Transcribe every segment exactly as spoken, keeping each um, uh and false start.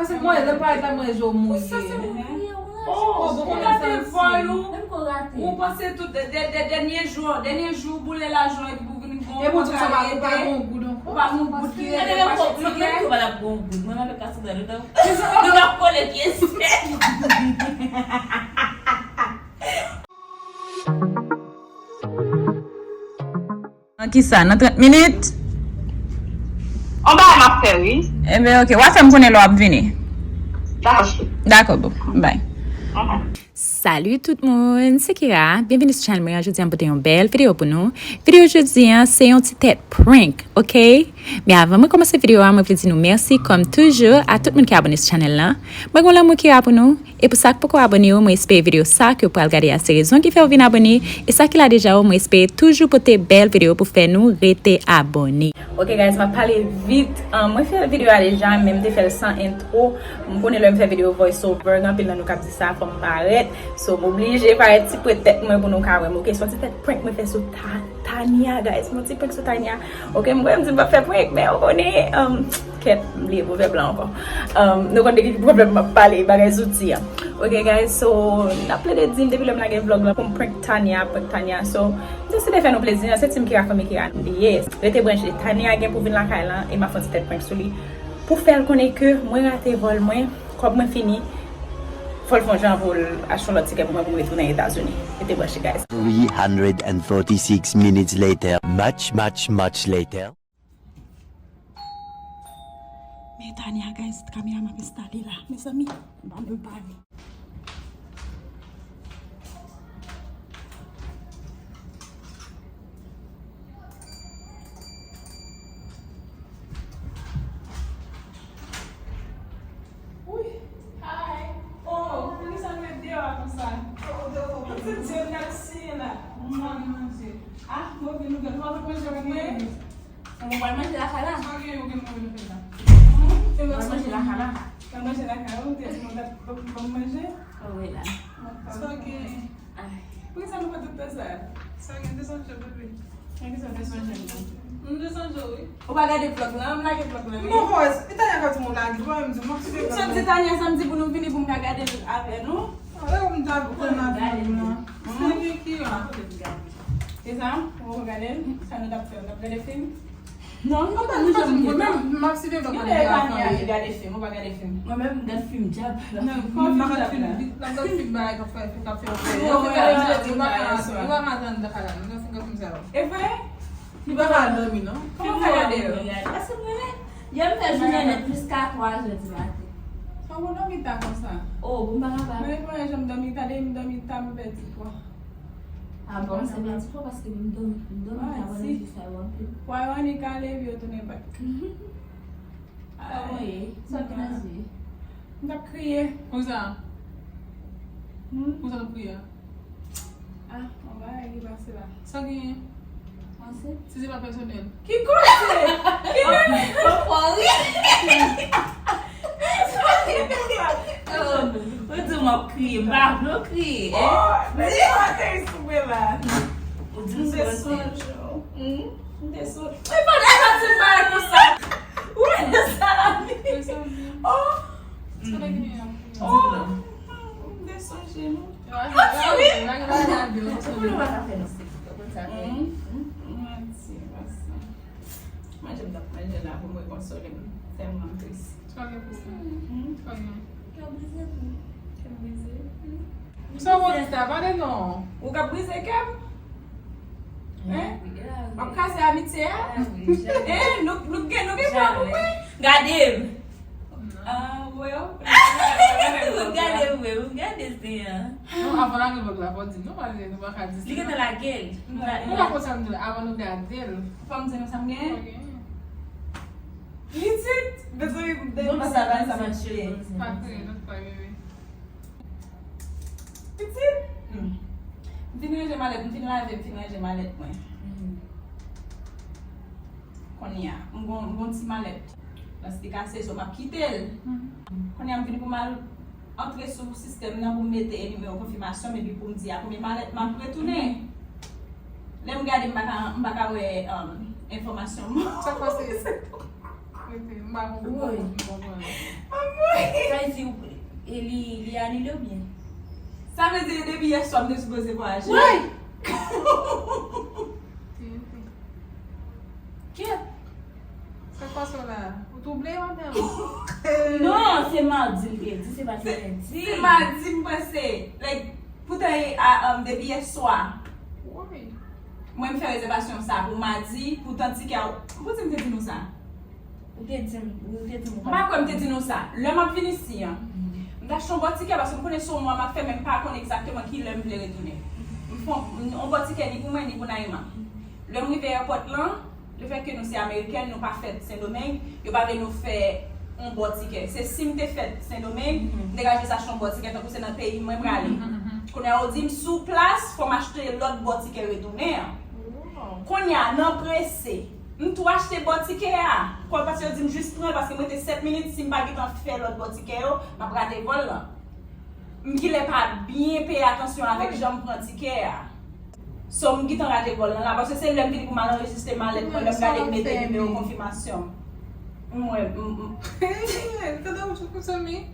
Se mwen, lè m parèt la, mwen, je w mouye. Sa se mwen kriye, ou ranje. Oh, ou gade vòl ou. Menm ke w rate. Ou panse tout dè, dè, dè, dènye jou, dènye jou, boule lajan epi pou vin gon. E bon, ou pa gon goud ankò. Ou pa gon goud ki rete pa chèt. Mwen menm tou pa t ap gon goud. Mwen avèk Kassandra, nou t ap, nou t ap kole pyès. Nan kisa? Nan trant minit? On bagay m ap fè, wi. Enben, oke. W a fè m konnen lè w ap vini. Dakò. Dakò, boo. Bye. Mhm. Salut tout moun, se Kira. Byenveni sou channel mwen an. Jodi a, m pote yon bèl videyo pou nou. Videyo jodi a, se yon ti tèt prank, oke? Men avan mwen kòmanse videyo a, mwen vle di nou mèsi, kòm toujou, a tout moun ki abòne sou channel lan. Mwen gon lanmou Kira pou nou. E pou sa k poko abòne yo, mwen espere videyo sa ke w pral gade a se rezon ki fè w vin abòne. E sa ki la deja yo, mwen espere toujou pote bèl videyo pou fè nou rete abòne. Ok guys, m ap pale vit. Ahn, mwen fè videyo a deja, men m te fè l san entwo. M konnen lè m fè videyo voice over, gen anpil nan nou k ap di sa, fò m parèt. So, m oblije parèt ti pwetèt mwen pou nou ka wè m. Ok, se yon ti tèt prank mwen fè sou Ta-, Tania, guys. Yon ti prank sou Tania. Ok, m kwè m di m p ap fè prank, men w konnen, um, kèt, m bliye pwovèb la ankò. Um, nou konn de ki pwovèb m ap pale, bagay zouti an. Ok, guys, so, n ap plede di m depi lè m lage vlog la pou m prank Tania, prank Tania. So, m deside fè nou plezi, se Team Kira Fanmi Kira nou ye. Rete branche, Tania gen pou vin lakay lan, e m ap fè yon ti tèt prank sou li. Pou fè l konnen ke mwen rate vòl mwen, kòb mwen fini, fò l fè yon jan pou l achte yon lòt tikè pou mwen pou m retounen Etazini. Rete branche, guys. Three hundred and forty-six minutes later. Much, much, much later. Men Tania, guys, kamera m ap enstale la. Mezanmi, ban m pale. Wi. Hi. Oh, poukisa nou met deyò a konsa? Mwen se Dye mèsi la. Mwen manje. Ah, mwen vin nou gen. Mwen manje pou mwen. Mwen pral manje lakay la. Sa gen, ou gen manje lakay la? Mwen pral manje lakay la. Mwen manje lakay la, ou te di mwen ban m manje? Wi la. Sa gen? Poukisa nou fè tout tan sa? Sa gen, te sonje w, bebe. Poukisa te sonje m? M te sonje w, wi. Ou pa gade vlog lan? M lage vlog lan, wi. M bon, e Tania ka di m ou lage, ou pa menm di m, m ap suiv vlog lan. M sot di Tania sa m di pou nou vini pou m ka gade l avè nou. E ou m ta pran nan vlog lan. Se li ki la. E sa, ou gade l? Sa nou t ap fè? Nou t ap gade fim? Non, nou pa nou janm gen tan. M ap site vlog la depi avan yè. Gade fim, ou pa gade fim. Mwen menm, m gad fim djab. Non, m pa gad fim, l ap gad fim bagay k ap fè, k ap fè. Yo, yo, yo, yo, yo pa ka, yo pa ka tann nan kay la, nou fin gad fim sa yo. E vre? Li pa ka dòmi, non. Kòman w fè gade yo? Paske mwen, yè m fè jounen nèt jiska twa zè di maten. Fò w dòmi ta konsa. Oh, bon, m pa kapab. Mwen, mwen, jan m dòmi ta, depi m dòmi ta, m pèdi pwa. Ah bon, se byen ti fò paske m dòmi, m dòmi ta, mwen, jis sa yo anpil. Pwa yo annik ale, epi yo tounen bak. Kòman ye? Sa w gen nan zye? M t ap kriye. Konsa? Hmm? Konsa w t ap kriye a? Ah, yon bagay ki pase la. Sa w genyen? Ansent? Si se pa pèsonèl. Ki kote? Ki kote? Anfòri. Ou di m ap kriye, m pa vle w kriye, eh? Oh, men sa ateri sou mwen la. Ou di m sou ansent. Hmm? M te sou. E pa de sa ti bay konsa. Ou wè salami. Oh. Oh. M te sonje nou. Yo, wi. Pou nou pa ka fè nou se. Yo konn sa fè. Manti, manti. Manje m t ap manje la pou mwen konsole m. Tèlman m tris. Sa gen pou sa? Sa gen. Kè w brize tou. Kè m brize. Sa w di sa? Pale non. Ou ka brize kè m? Hein? M ap kase amitye a? Hein? Nou, nou gen, nou gen plan pou mwen? Gade m. Ah, well. Ou gade vre, ou gade se an. Non, avan lage vlog la, fò di nou, paske nou pa ka di sa. Li gentan lage l. Nou pa konn sa m di l, avan nou gade l. Fò m di nou sa m gen? Ok. Pitit! Bezwen de. Bon, sa va, sa va tcheke. Pa kriye, non, pa bebe. Pitit! Hmm. M fin ranje malèt, m fin lave, m fin ranje malèt mwen. Hmm. Kounye a, m gon, m gon ti malèt. Paske kase so m ap kite l. Mhm. Kounye a m vin pou m al antre sou sistèm nan pou m mete nimewo konfimasyon m epi pou m di a konbyen malèt m ap retounen. Lè m gade m pa ka, m pa ka wè, um, enfòmasyon m. Sa k pase? Rete, m pa konprann, m konprann. Anmwey! Li, li anile oubyen? Sa vle di depi yè swa m te sipoze vwayaje. Woy! Kèt! Sa k pase w la? Ou twouble madanm? Non, se madi m te di, se pa se lendi. Se madi m panse. Like, poutan, a, um, depi yè swa. Woy! Mwen, m fè rezèvasyon sa pou madi, poutan tikè a, poukisa m te di nou sa? Ou te di m, ou te di m ou pa. M pa kwè m te di nou sa. Lè m ap vin isi an, m t achte yon bò tikè paske m konnen se yon mwa m ap fè, men m pa konn egzakteman ki lè m vle retounen. M fè yon, yon bò tikè ni pou mwen, ni pou Naïma. Lè m rive èpòt lan, lefètke nou se amerikèn, nou pa fèt Sendomeng, yo pa vle nou fè yon bò tikè. Se si m te fèt Sendomeng, m te ka jis achte yon bò tikè, tankou se nan peyi m mwen prale. Kounye a, yo di m sou plas, fò m achte lòt bò tikè retounen an. Kounye a, nan prese, m tou achte bò tikè a. Kòm paske yo di m jis pran l, paske m rete sèt minit, si m pa gentan fè lòt bò tikè yo, m ap rate vòl lan. M genlè pa byen peye atansyon avèk jan m pran tikè a. So, m gentan rate vòl lan la, paske se lè m vini pou m al anrejistre malèt mwen, lè m gade m mete nimewo konfimasyon. M wè, m, m. Tande w, ou zanmi?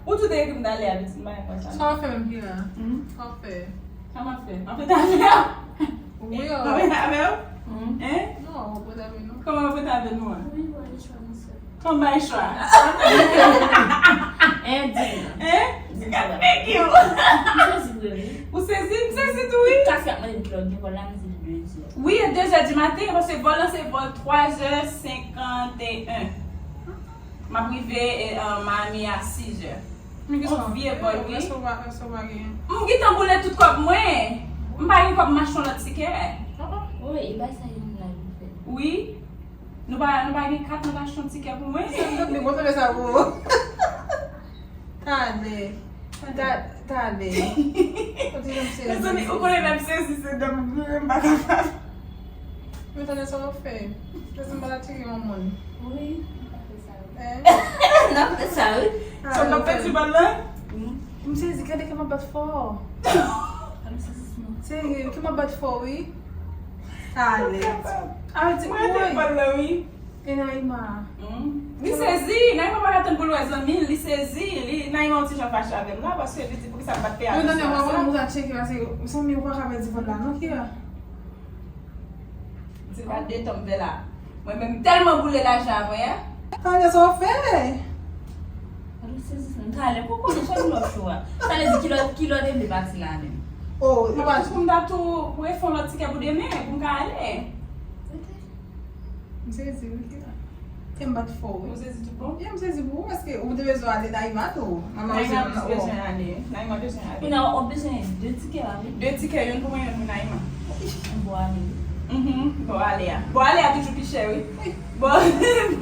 Ou tou te ekri m talè a, pitit, m pa gen kòb sa. Sa w ap fè menm ki la? Hmm? Sa w ap fè? Sa m ap fè? M ap fè talè a? Wi, w ap fè talè a? Hmm? Hein? Non, w ap fè talè a non. Kòman w ap fè talè a nou an? Wi, w ap fè talè a. Kòm bay chwa. Hein, di m. Hein? Gad figi w. M sezi vre, wi. Ou sezi? M sezi tou, wi. Tout kafè ap mande m kilè w gen vòl la, m di l de zè. Wi, e de zè di maten, paske vòl lan se vòl twa zè senkant e en. M ap rive, e, e, Miami a sis zè. Yon vye vòl, wi. M gentan boule tout kòb mwen. M pa gen kòb m achte yon lòt tikè. Wi, e bay sa yon laj ou fè. Wi. Nou pa, nou pa gen kat, nou ta achte yon tikè pou mwen? Sa m tande, bon, tande sa pou ou. Talè. Ta-, talè. Ou di m sezi. Mezanmi, ou konnen lè m sezi, se dan m vire, m pa kapab. Men tande sa w ap fè. Lèse m pa ta tire yon moun. Wi, n ap fè sa, wi. Hein? N ap fè sa, wi. Sa n ap fè ti bal la? M sezi, gade kè m ap bat fò. Serye, kè m ap bat fò, wi. Talè. Mwen te pran l la, wi. E Naïma? Hmm. Li sezi. Naïma pa ka tann pou l wè zanmi l. Li sezi. Li, Naïma yon ti jan fache avè m la, paske li di, "Poukisa m pa t peye atansyon a sa?" Mwen tande, mwen, mwen, mwen tande, paske zanmi ou pa ka pèdi vòl la, non, Kira? Di pa de tan m fè la. Mwen menm, m tèlman boule lajan avè a. Talè sa w fè? Talè sezi, m talè koko, nou fè lòt jou a. Talè di kilè, kilè w te vle pati la menm. Oh, e pa pou m ta tou refè yon lòt tikè pou demen, pou m ka ale. M sezi, wi, Kira. Kè m bat fò, wi. Ou sezi tout bon? Yeah, m sezi pou ou, paske ou te bezwen ale Naïma tou. Manman Naïma bezwen ale. Naïma bezwen ale. Kounye a, w ap bezwen de tikè la, wi. De tikè, youn pou mwen, youn pou Naïma. Bon, ale. Mhm, bon, ale a. Bon, ale a toujou pi chè, wi. Bon,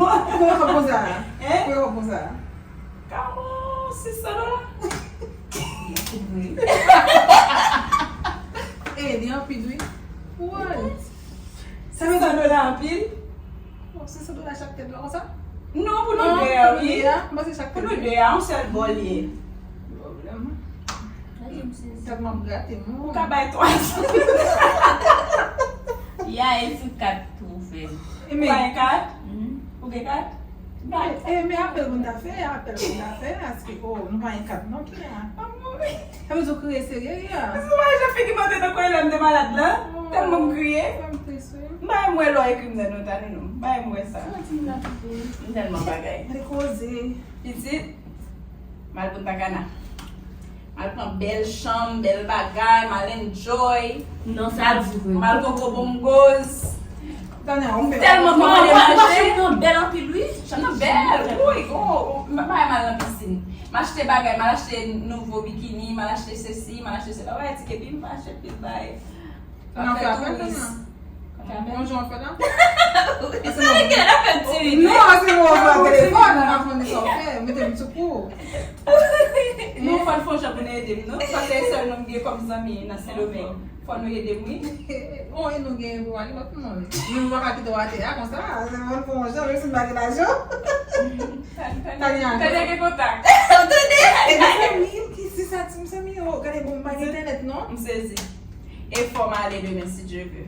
bon. Konbyen w konn sa? Hein? Konbyen w konn sa? Kamo, sis san dola? E, li anpil, wi. What? Sis san dola anpil? Bon, sis san dola chak tèt la konsa? Non, pou nou de a, wi. Pou nou de a, yon sèl bò l ye. Pwoblèm. Tèlman grate m. Ou ka bay twa. Ya, e sou kat tou, fè. Ou bay kat? Ou gen kat? E, men apèl pou n ta fè, apèl pou n ta fè, paske, oh, nou pa gen kat non, Kira. Sa vle di w kriye serye, Kira? Paske w pa wè jan figi m te koule lè m te malad la? Tèlman m kriye. M pa menm wè lè w ekri m nan nòt a, non, non. M pa menm wè sa. M tèlman bagay. Gade koze. Pitit, m al Punta Cana. M al pran bèl chanm, bèl bagay, m al enjoy. Non, sa di vre. M al pran gwo bongoz. Tèlman kòmande manje. Chanm nan bèl anpil, wi. Chanm nan bèl, wi. Oh, oh, m pa mal nan pisin. M achte bagay, m al achte nouvo bikini, m al achte sesi, m al achte sela. Wè, ti kepi, m pa achte pil bagay. Nan fè touris. Yon jan w fè la? Sa e gen nan fè ti wi. Non, se mwen w fè telefòn, m pa konn sa w fè. Mete m sou kou. Non, fò n fè yon jan pou n ede m, non. Paske e sèl nou m gen kòm zanmi nan Sendomeng. Fò nou ede m, wi. Bon, e nou gen pou ale lòt moun. Nou pa ka kite w atè a konsa. Se fò n fè yon jan, menm si n pa gen lajan. Tanya, Tanya gen kontak. Tande. E mezanmi, ki se sa, ti mezanmi, oh, gade bon, m pa gen entènèt, non. M sezi. E fò m ale demen, si Dye vle.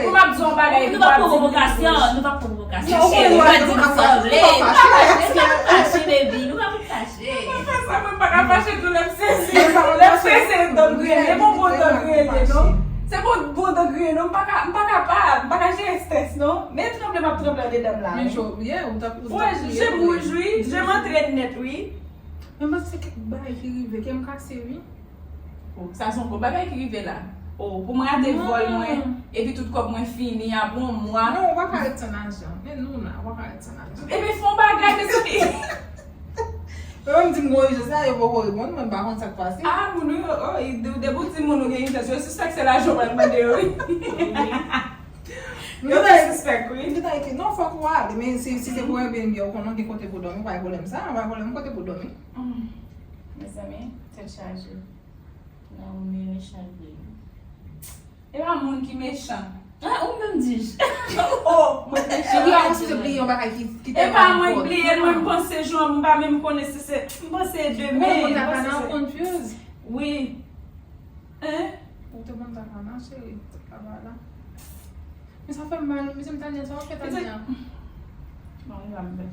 Pou m ap di yon bagay, nou pa pran pwovokasyon, nou pa pran pwovokasyon. Nou pa di nou sanble, nou pa fache, baby, nou pa fache. Mwen pa ka fache tou lè m sezi. Lè m sezi, dan m griyen. E bon, bon dan griyen, non? Se bon, bon dan griyen, non? M pa ka, m pa kapab, m pa ka jere estrès, non? Men tranble m ap tranble andedan m la. Men wi. Jòbye, ou t ap, ou t ap kriye jem tou. Wouj, wi. Jem antre nèt, wi. Men m panse se kèk bagay ki rive, kè m kase, wi. Oh, sa se yon gwo bagay ki rive la. Oh, pou m rate vòl mwen, epi tout kòb mwen fini, apre yon mwa. Non, ou pa ka ret san lajan. Men nou la, ou pa ka ret san lajan. Ebyen, fè yon bagay, mezanmi. Yo menm di m gon ijan sa, yo poko reponn mwen, m pa konn sa k pase. Ah, moun yo, oh, depi w di moun ou gen ijan, yo sispèk se lajan w pral mande yo, wi. Yo te sispèk, wi. M te ta ekri, non, fòk ou ale, men si, si se pou Airbnb, ou konnen w gen kote pou dòmi, pa gen pwoblèm sa, pa gen pwoblèm kote pou dòmi. Mezanmi, tèt chaje. Naomi mechan vre. E pa moun ki mechan. Ah, ou menm di. Oh, mwen mechan. Epi ou te bliye yon bagay ki, ki te. E pa mwen ki bliye, mwen m panse jou an, m pa menm konnen si se, m panse demen. Ou konn moun ta pa nan confuse. Wi. Hein? Ou te konn ta pa nan, cheri. Papa la. Men sa fè m mal, mezanmi, Tania, sa w ap fè Tania? Bon, li pa m fè.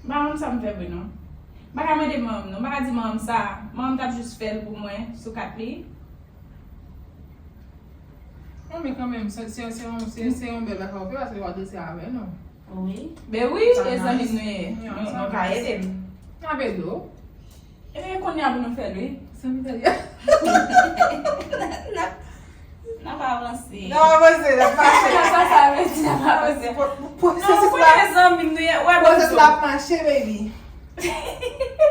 M pa konn sa m fè vre, non. M pa ka mande manman m, non. M pa ka di manman m sa. Manman m t ap jis fè l pou mwen, sou kat li. Non, men kanmenm, se, se, se, se, se yon bèl bagay w fè, paske w adrese avè l, non. Wi. Ben wi, e zanmi m nou ye. Nou, nou ka ede m. N ap ede w. Ebyen, kounye a pou nou fè l, wi. Zanmi Tania. N ap, n ap avanse. N ap avanse, n ap mache. Sa, sa, sa vle di n ap avanse. Pwosesis la. Non, kounye a zanmi m nou ye. Pwosesis la ap mache, baby.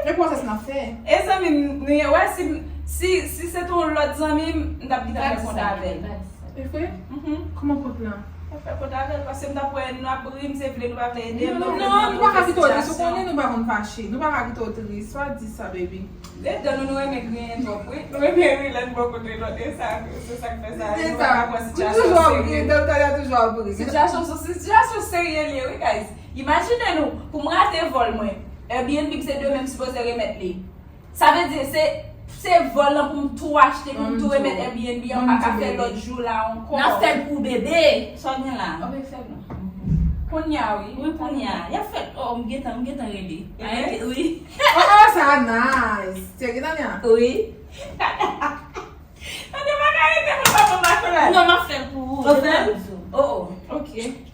E pwosesis n ap fè. E zanmi m nou ye. Wè, si, si, si se te yon lòt zanmi m, m t ap gentan fè kont avè l. E vre? Mhm. Kòman kont lan? Mwen fè kont avè l, paske m t ap wè n ap ri, m se vle nou pa vle ede m, non, nou vle m nan pwofesitiyasyon. Non, nou pa ka kite w tris, ou konnen nou pa konn fache. Nou pa ka kite w tris, pa di sa, baby. Dedan nou, nou renmen griyen twòp, wi. Nou renmen ri lè n bò kote lòt, e sa, se sa k fè sa. Se sa. Nou pa ka pran sitiyasyon serye. Toujou ap ri, Dantanya toujou ap ri. Sitiyasyon, se sitiyasyon serye l ye, wi, guys. Imajine nou, pou m rate vòl mwen, Airbnb se demen m sipoze remèt li. Sa vle di, se, se vòl lan pou m tou achte, pou m tou remèt Airbnb an, m pa ka fè lòt jou la ankò. N ap fè l pou bebe. Sa w gen la? Anben fè l non. Kounye a, wi. Wi, kounye a. Y ap fè, oh, m gentan, m gentan rele. Wi. Oh, sa nice. Se gentan gen? Wi. Tande, pa ka rete pou l pa ban m akolad. Non, m ap fè l pou ou. Ou fè l? Oh, oh. Ok.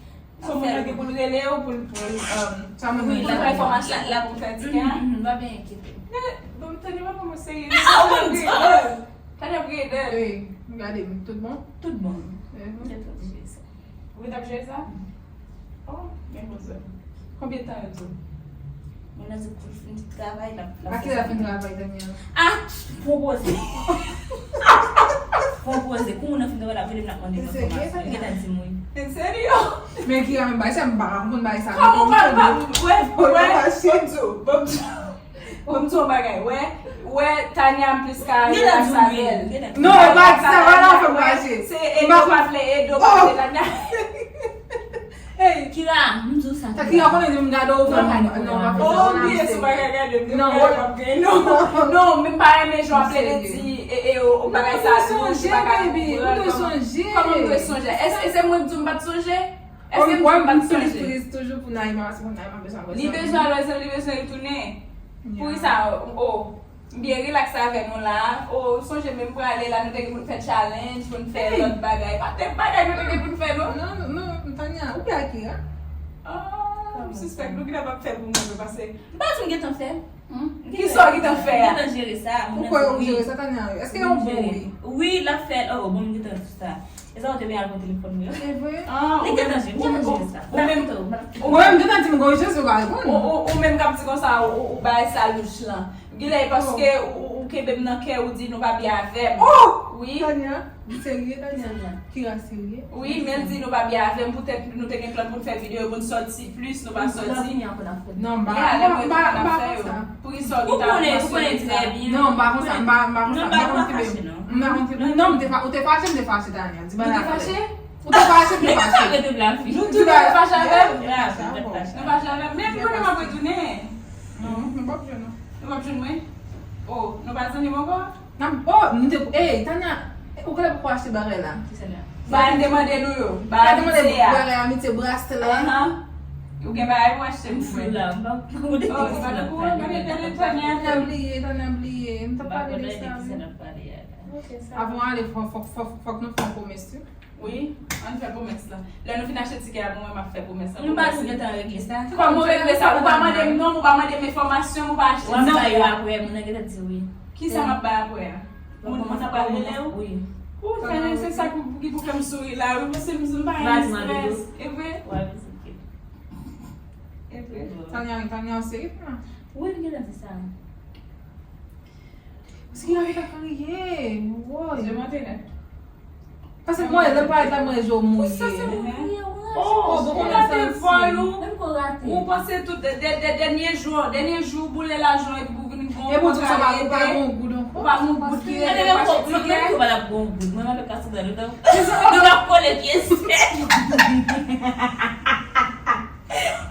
So, moun nan gen pou l rele w, pou l, pou l, um, pou l pran enfòmasyon pou l fè tikè a. Mhm, mhm, pa byen enkyete. Men, bon, Tanya pa vrèman serye. Ah, oh my God! Tanya ap rele. Ey, gade m, tout bon? Tout bon. Mhm. Ou t ap jere sa? Ou t ap jere sa? Oh, men bon, sa. Konbyen tan yo di w? Moun nan di pou l fin travay, l ap, l ap fè sa. A kilè l fin travay, Daniel? Ah, pran poze. Pran poze. Kou moun nan fin travay, l ap rele m, l ap mande m enfòmasyon. Li gentan di m wi. Serye? Men Kira menm bagay sa, m pa ka konprann bagay sa. Kòman w pa, pa, wè, wè, ban m di w, ban m di w, ban m di w yon bagay, wè, wè, Tanya m plis ka relax avè l. Non, e pa di sa, pa nan fè m fache. Se ede w pa vle, ede w pa vle, Tanya. Ey, Kira, m di w sa. Sa Kira konnen di m gade w fè m. Non, pa fè sa. Oh, m bliye si w pa ka gade m. Non, w ap gen. Non, non, men m pa renmen jan w ap plede di, e, e, o, o bagay sa, non, ki pa ka konprann. Kòman m dwe sonje? Èske se mwen k di w m pa t sonje? Èske m di w m pa t sonje? Toujou pou Naïma, paske Naïma bezwen wè sa. Li bezwen wè sa, li bezwen retounen. Pou sa, o. M byen rilaks avè nou la. O, sonje menm prale la, nou te gen pou n fè challenge, pou n fè lòt bagay. Pa t bagay nou te gen pou n fè, non? Non, non, non, Tanya, ou pè a Kira? Ah, m sispèk nou gentan p ap fè pou mwen, paske. M pa di m gentan fè. Kisa w gentan fè a? M gentan jere sa. Ou kwè ou jere sa, Tanya? Èske yon bon wi? Wi, l ap fè. Oh, bon, m gentan di sa. E sa w te vin al pran telefòn mwen yo? E vre? Li gentan jere, m gentan jere sa. Ou menm, ou menm gentan di m gon jezi w pa reponn. Ou, ou, ou menm k ap di konsa, ou, ou bay sa louch lan. Genlè e paske ou, ou, ou kenbe m nan kè, ou di nou pa byen avè m. Oh! Wi. Tanya, di serye, Tanya. Kira serye. Wi, men l di nou pa byen avè m, poutèt nou te gen plan pou n fè videyo, pou n sòti plis, nou pa sòti. Non, m pa, m pa, m pa, m pa konsa. Poukisa w gentan ap mansyone sa? Non, m pa konsa, m pa, m pa konsa. M pa konn kenbe m. M pa konn kenbe m. Non, m te fa-, ou te fache, m te fache, Tanya. Di bagay la klè. Ou te fache? Ou te fache, m te fache. Nou tou de fache avè m? Nou fache avè m. Men m konnen m ap retounen. Non, nou p ap jwenn non. Nou p ap jwenn mwen? Oh, nou pa zanmi m ankò? N ap, oh, nou te, ey, Tanya, ou genlè poko achte bagay la. Bagay m te mande nou yo. Bagay amitiye a. Bagay amitiye, braslè. Ou gen bagay pou achte pou mwen? M fou la, m pa, m pa konn. Oh, ou pa nan kouran? Tanya bliye, Tanya bliye. M t ap pale de sa, wi. Avan w ale, fòk, fòk, fòk, fòk nou fè yon pwomès, wi. Wi, ann fè pwomès lan. Lè nou fin achte tikè a pou mwen, m ap fè pwomès lan. Nou pa tou gentan regle sa? Kòman w regle sa? Ou pa mande m non, ou pa mande m enfòmasyon, ou pa achte tikè a. W ap bay yo apre, moun nan gentan di wi. Kisa m ap bay apre a? Moun, moun nan pral rele w? Wi. Ou fè se sa ki, ki pou fè m souri la, wi, paske m, m pa renmen strès. E vre? W ap vizite. E vre? Tanya, Tanya, w serye, Tanya? Wi, m gentan di sa. Paske yon ita kriye. Woy. Paske mwen, lè m parèt la, mwen je w mouye. Sa se mouye, w raje. Oh, ou rate vòl ou. Menm kon rate. Ou panse tout dè-, dè-, dè-, dènye jou, dènye jou, boule lajan epi pou vin gon. Epi ou di w sa pa, ou pa gon goud ankò. Ou pa gon goud ki rete pou achte tikè. Menm ou pa t ap gon goud. Mwen, mwen pa sou gade. Nou ap kole pye sèk.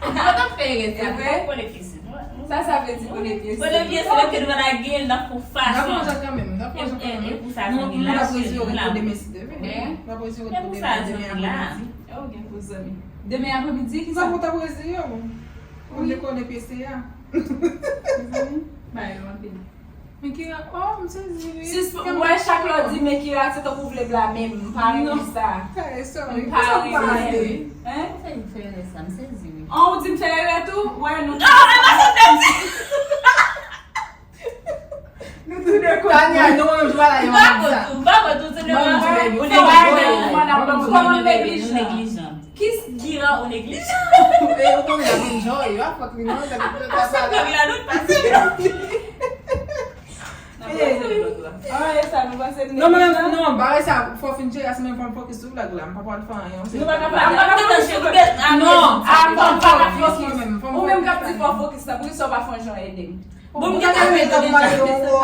Mwen t ap fè erè sa, mwen t ap kole pye sèk. Sa sa vle di kole pye sèk? Kole pye sèk, lè ke nou pa lage l, n ap fè yon fason. N ap manjè kanmenm, n ap manjè kanmenm. E pou sa zanmi la, cheri, nou la. Nou ap rezire pou demen si Dye vle. N ap rezire pou demen, demen apremidi. E ou gen pou zanmi. Demen apremidi, kisa? Sa pou t ap rezire w? Pou dekole pye sèk a. Mezanmi, bay yo anpil. Men Kira, oh, m sezi wi. Sis, m wè chak lè w di men Kira, se tankou w vle blame m. M pa renmen sa. M pa renmen. Hein? Ou fè m fè erè sa, m sezi wi. An, ou di m fè erè tou? Wè, nou. Non, e pa sa m te di. Nou tou de kote. Tanya, nou, nou jwa la, yon sa. M pa konn tou, m pa konn tou, se de bagay. Ou neglijan. Kòman m neglijan? Kis Kira ou neglijan? E ou konnen la vin jòy, yo ap fòk li non, sa ki pral pase. Sa ki la nou pase. N ap Ah, e sa nou panse. Non, mwen menm, non, bagay sa, fò fin jere, se menm fò m fokis sou blag la, m pa pral fè anyen. Nou pa ka fè, m pa ka fokis sou blag. Non, fò m fokis mwen menm, fò m fokis. Ou menm k ap di fò fokis la, poukisa w pa fè yon jan ede m? Bon, m gentan mete deja.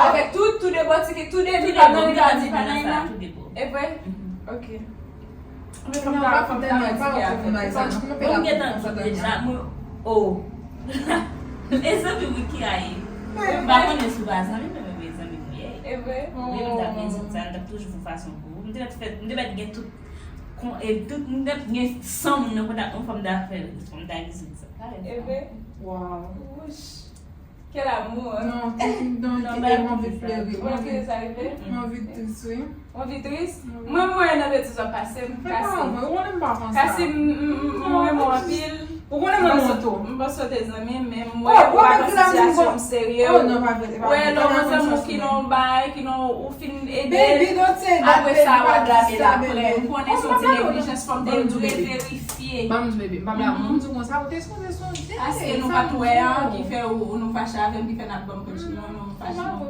Avèk tout, tout debò, tike tout depi la, bon, m ka di pa nan sa. E vre? Ok. Men fò m ta, fò m ta mwen tike avèk. Bon, m gentan di deja, mwen, oh. E zanmi wi ki a ye. M pa konnen si w pa zanmi, men mwen zanmi w ye. E vre? Wi, m t ap gen tout sa, m t ap toujou fè fason pou ou. M te mèt fè, m te mèt gen tout, kon, e tout, m te mèt gen san moun nan kontak mwen, fò m ta fè, fò m ta rezoud sa. E vre? Wow. Wouch. Quel amour. Non, non, non, mwen anvi plere. Ou anvi sa rive? Mwen anvi tris, wi. Ou anvi tris? Mwen, mwen nan betiz w ap pase m. Kasim. Ou konnen m pa konsa. Kasim, m renmen w anpil. Ou konnen mwen non tou. M panse w te zanmi m, men m wè ou pa pran sitiyasyon m serye. Ou wè lè w wè zanmi w ki nan yon bay, ki nan, ou fin ede l, apre sa w ap blame l apre. M konnen se yon ti neglijans, fò m te reverifye. Ban m di bebe, m pa blame w, m di w konsa, ou te sipoze sonje. Paske nou pa t wè an ki fè ou, ou nou fache avè m, ki fè n ap ban m kòd chimè, nou fache non.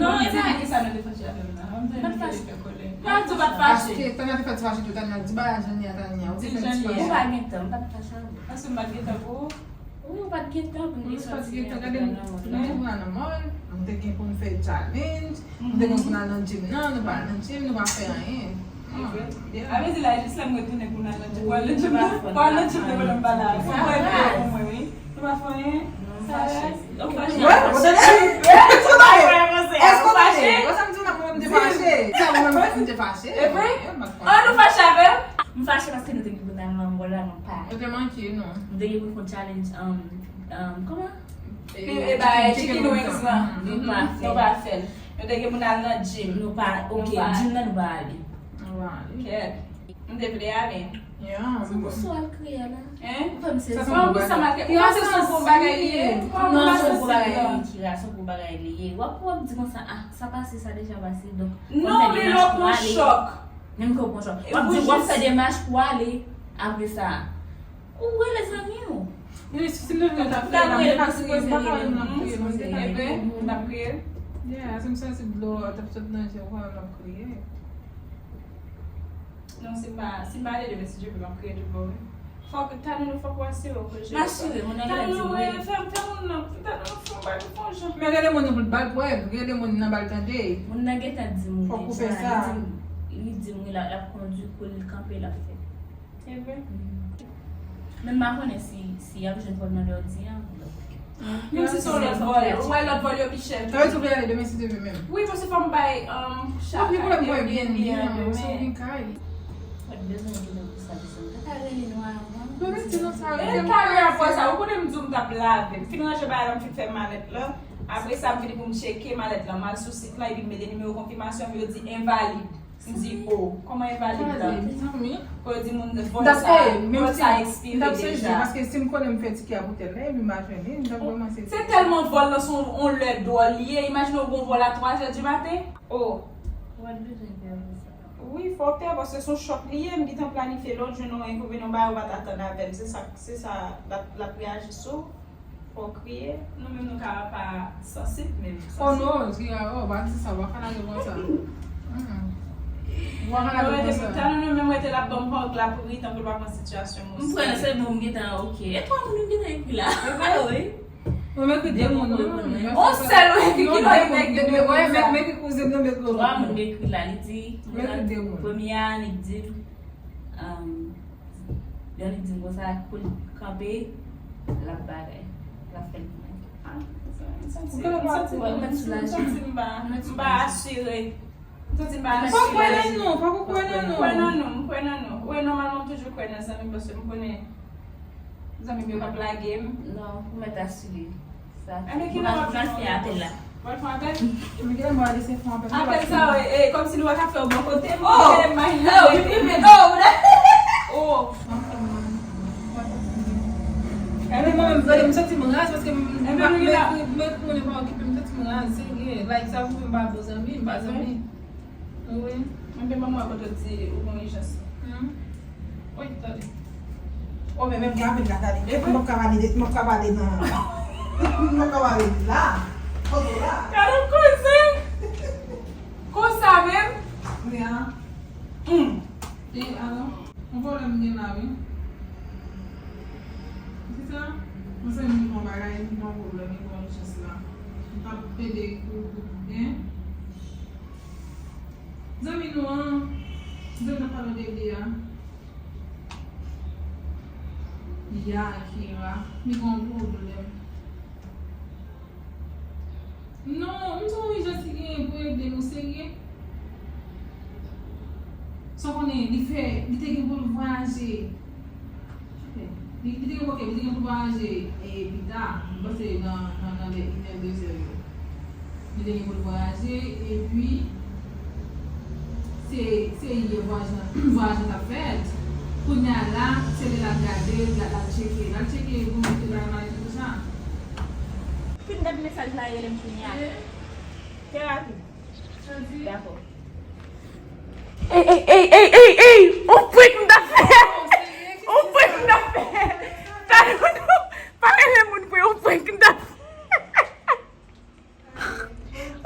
Non, e pa sa. Poukisa nou te fache avè m la? M te fè kòlè. Pa di w pa t fache. Paske Tanya te fè ti fache tou, Tanya di bagay jan li a, Tanya. Ou te fè ti fache. Ou pa gen tan, m pa t fache avè w. Paske m pa t gen tan pou ou? Wi, ou pa t gen tan pou n te soti, gade m, nou te pran nan mòl, nou te gen pou n fè challenge, nou te gen pou n al nan gym nan, nou pa al nan gym, nou pa fè anyen. Avè di la, jis lè m retounen pou n al nan gym, pou al nan gym nan, pou al nan gym nan, pou n pa la. Fò mwen ede pou mwen, wi. Nou pa fè anyen? Sa rès. Ou fache? Wè, ou tande? Èske ou tande? Wè sa m di w la, mwen m te fache. Sa mwen menm m te fache. E vre? An, nou fache avè m? M fache paske nou te gen pou n al nan mòl la, nou pa. Ou te manke, non. Nou te gen pou n fè yon challenge, um, um, kòman? E, e, ba, chicken wings lan. Nou pa fè l. Nou pa fè l. Nou te gen pou n al nan gym. Nou pa, ok, gym nan nou pa ale. Nou pa ale. Kèt. M te vle ale. Yeah. Se pou sa w al kriye la. Hein? Ou fè m sezi. Sa se yon bagay. Ou panse se yon bon bagay li ye? Non, se yon bon bagay li ye, Kira, se yon bon bagay li ye. W ap, w ap di konsa, ah, sa pase, sa deja pase, donk, fò m fè demach pou m ale. Non, men lè w pran chòk. Menm ke w pran chòk. W ap di, w ap fè demach pou w ale, apre sa, ou rele zanmi w. Wi, si m te vin, m t ap kriye la, m te ka kriye, m pa ka wè m ap kriye, non, m te ka kriye. Epi, m t ap kriye. Yeah, si m santi dlo t ap sot nan je w, m ap kriye. Non, si m pa, si m pa ale demen, si Dye vle, m ap kriye tout bon, wi. Fòk, Tanoulou, fòk ou asire w ke je. M asire, moun nan gentan di m wi. Tanoulou, fè, fè moun nan, Tanoulou, fè yon bagay, fè yon jan. Men rele moun nan pou l ba l prèv, rele moun nan ba l tande. Moun nan gentan di m wi deja, li di m, li di m wi, l ap, l ap kondui pou l kanpe, l ap fè. E vre? Men m pa konnen si, si y ap jwenn vòl nan lè w di an. Menm si se yon lòt vòl, ou wè lòt vòl yo pi chè. Sa vle di w vle ale demen si Dye vle menm? Wi, paske fò m bay, um, chak Airbnb an demen. Ou pa gen pwoblèm pou Airbnb an, ou se ou gen kay. Ou pa t bezwen di nou pou sa, bezwen. Ou ta rele nou avan. Mwen menm di nou sa. E talè apre sa, ou konnen m di w m t ap lave. M fin ranje bagay la, m fin fè malèt la. Apre sa, m vini pou m tcheke malèt la. M al sou sit la, epi m mete nimewo konfimasyon m, yo di envalid. M di, o, kòman envalid la? Mezanmi. Pou yo di moun vòl sa, vòl sa ekspire deja. Paske si m konnen m fè tikè a pou tèl la, epi m pa jwenn li, m t ap kòmanse. Se tèlman vòl lan se yon, yon lè dwòl li ye. Imajine w gen yon vòl a twa zè di maten. O. Ou pa t bezwen pè pou sa. Wi, fò w pè, paske se yon chòk li ye. M gentan planifye lè w jwenn yon enkonvenyan, yon bagay ou pa t atann avè l. Se sa, se sa l ap, l ap reyaji sou. Fò w kriye. Nou menm nou ka pa sansib, men sansib. Oh non, Kira, oh, pa di sa, w pa ka lage konsa. Mm-mm. W pa ka lage konsa. Tanoulou menm rete l ap ban m hug la pou ri, tankou l pa pran sitiyasyon m osi. M kwè se bon, m gentan ok. E twa moun m gentan ekri la. Alo, wi. Mwen m ekri de moun, non. On sèl ou ekri, ki lè w ekri de moun sa? M ekri kouzin nan, m ekri twa moun m ekri la, li di, m ekri de moun. Premye a, li di, um, Yon li di m konsa, kou l kanpe, l ap bagay. L ap fè l pou mwen. Ah, m santi, m santi, m santi m pa, m pa asire. M santi m pa asire. Fòk ou kwè nan nou, fòk ou kwè nan nou. M kwè nan nou, m kwè nan nou. Wi, nòmalman, m toujou kwè nan zanmi m, paske m konnen zanmi m yo p ap lage m. Non, ou mèt asire. Sa, mwen pral fè apèl la. Mwen pral fè apèl? Men gen lè mwen ale se fè apèl. Apèl sa, e, e, kòmsi nou pa ka fè yon bò kote m. Oh! Oh! Ebyen mwen menm, tande, m santi m raz paske m, m pa, m ekri, m ekri moun yo pa okipe m, m santi m raz, serye. Like, sa pwouve m pa bon zanmi, m pa zanmi. Wi. Mwen te ban mwen kote w di ou gon ijans. Hmm. Wi, tande. O, men menm gen anpil la, tande. E vre? M p ap ka pale de, m p ap ka pale nan, m p ap ka pale la. Kote w la? Gade yon koze! Konsa menm? Wi a. Hmm. E alò? Yon pwoblèm gen la wi. Kisa? Mwen se m gen yon bagay, m gen yon pwoblèm, m gen yon ijans la. M t ap pede pou, pou, hein? Zanmi nou an, zanmi n ap pale de li a. Ya, Kira, li gen yon pwoblèm. Non, m di w ijans li genyen pou regle nou serye. Sa w konnen, li fè, li te gen pou l vwayaje. Li, li te gen, ok, li te gen pou l vwayaje, e, pita. M panse nan, nan, nan lè inè, dezè yo. Li te gen pou l vwayaje, epi, se, se yè vwayaj la, vwayaj la t ap fèt. Kounye a la, se lè l ap gade, l ap, l ap tcheke. L ap tcheke pou mete bagay nan tout sa. Fin gad mesaj la, rele m kounye a. Trè rapid. Dakò. Ey, ey, ey, ey, ey, ey! On prank m ta fè! On prank m ta fè! Talè, pa rele moun vre, on prank m ta fè!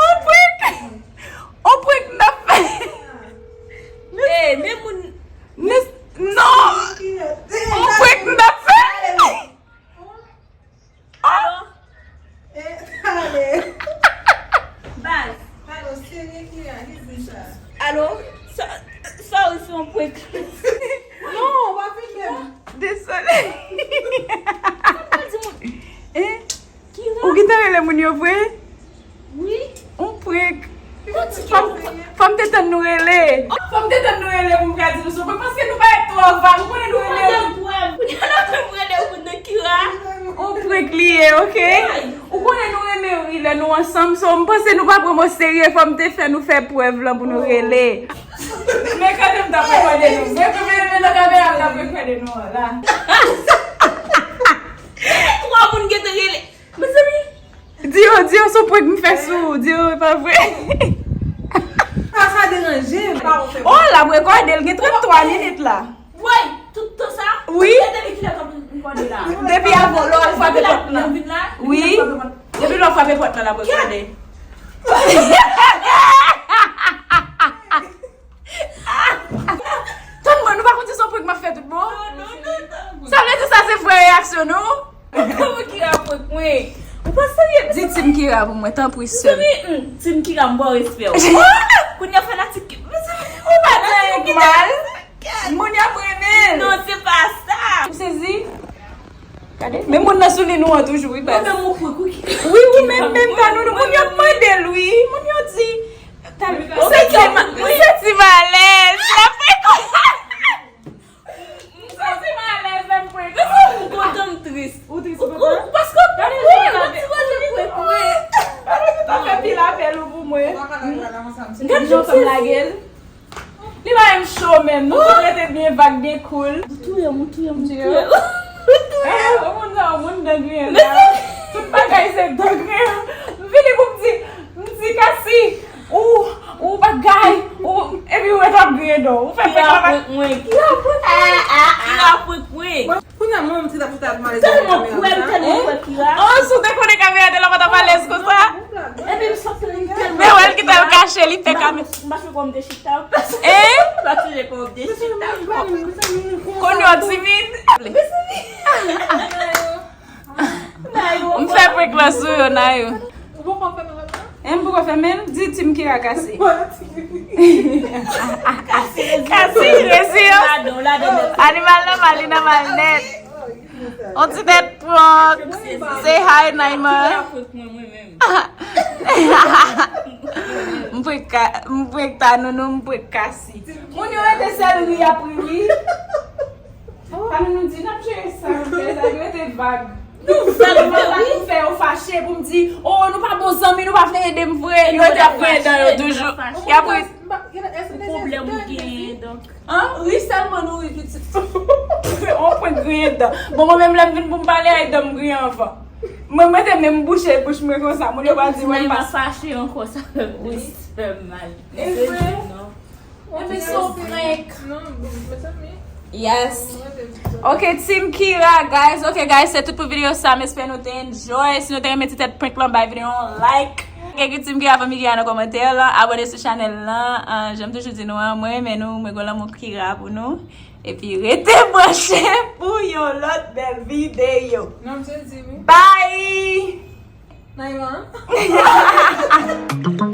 On prank! On prank m ta fè! Ey, men moun. Non! On prank m ta fè! Alo? Eh, talè. Baz. Talè, serye Kira, ki di sa? Alo? Sa, sa ou se yon prank? Non, w ap vin menm. Dezole. Sa m pral di moun? Eh? Kira? Ou gentan rele moun yo vre? Wi. On prank. Fò m, fò m te tann nou rele. Fò m te tann nou rele pou m ka di nou se on prank, paske nou parèt twò vag. Ou konnen nou renmen ri. Kounye a la pou m rele ou pou de Kira. On prank li ye, ok? Ou konnen nou renmen ri lè nou ansanm, so m panse nou pa pran m o serye, fò m te fè nou fè prèv lan pou nou rele. Men kote m t ap rekòde nou. Men kote m nan kamera m t ap rekòde nou an la. Twa moun gentan rele. Mezanmi. Di yo, di yo se on prank m fè sou ou. Di yo e pa vre. Ah, sa deranje m. Oh, l ap rekòde, l gen tranntwa minit la. Woy, tout tan sa? Wi. Depi kilè w t ap rekòde la? Depi avan, lè w al frape pòt lan. Wi. Depi lè w frape pòt lan, l ap rekòde. Tann mwen, nou pa konn si se on prank m ap fè tout bon? Non, non, non, non. Sa vle di sa se vrè reyaksyon nou? Kòman Kira prank mwen? Ou pa serye? Di Team Kira pou mwen, tanpri, sè m. Mezanmi, hmm, Team Kira, m ba w respè w. Kounye a fanatik, mezanmi, ou pa di anyen k mal. Moun y ap renmen l. Non, se pa sa. Ou sezi? Gade, men moun nan sou li nou an toujou, wi, baz. Mwen menm ou kwè kou ki. Wi, ou menm, menm tan nou, nou, moun yo ap mande l, wi. Moun yo di, ou santi ma-, ou santi malèz. L ap fè kou. M santi malèz lè m pran. Mezanmi, m kontan, m tris. Ou tris, ou kontan? Paske gade jan l ap fè pil apèl ou pou mwen. Gade jan l ap lage l. Li pa menm cho menm. Nou tout rete byen vag, byen cool. Ou touye m, ou touye m, ou touye m. Eh, moun nan, moun dan griyen la. Tout bagay se dan griyen. M vini pou m di, m di Kasi, ou, ou bagay, ou, epi ou ret ap griyen dan w. Ou fè prank la. Kira prank mwen. Kira prank mwen. Kira prank mwen. Kounye a mwen menm ti t ap chita ap male. Tèlman kwè m, tèlman kwè Kira. Oh, si w te konnen kamera te la, w pa t ap alèz konsa. Epi m santi li tèlman. Men wè l ki t al kache, li fè kamera. M pa chwe kòm de chita. Hein? M pa chwe kòm de chita. Kounye a w timid. M fè prank lan sou yo, Nayou. Ou poko fèmen l? Hein, m poko fèmen l? Di Team Kira kase. Kasi, rezi yo. Animal nòmal, li nòmal nèt. On ti tèt prank. Say hi, Naima. M prank ka-, m prank ta nounou, m prank Kasi. Moun yo rete sèl ri ap ri, wi. Sa nou, nou di n ap jere sa, nou fè sa, nou rete vag. Nou vag vre, wi. Pou fè yo fache, pou m di, oh, nou pa bon zanmi, nou pa vle ede m vre. Yo te ap griyen dan yo toujou. Y ap ri. Pwoblèm ou genyen, donk. An, ri sèlman nou ri pitit. On prank griyen dan. Bon, mwen menm lè m vin pou m pale, ay dan m griyen anvan. Mwen, mwen te menm bouche bouch mwen konsa, moun yo pa di mwen pa fache ankò, sa fè m, wi, sa fè m mal. E vre? Non. Mwen se yon prank. Yes. Ok, Team Kira, guys. Ok, guys, se tout pou videyo sa. M espere nou te enjoy. Si nou te renmen ti tèt prank lan, bay videyo yon like. Kèk ti m ki ap anmike a nan kòmantè la, abòne sou chanèl lan. Ah, jan m toujou di nou an, mwen renmen nou, mwen gon lanmou kira pou nou. Epi rete branche pou yon lòt bèl videyo. Non, m te di wi. Bye! Nan yon an.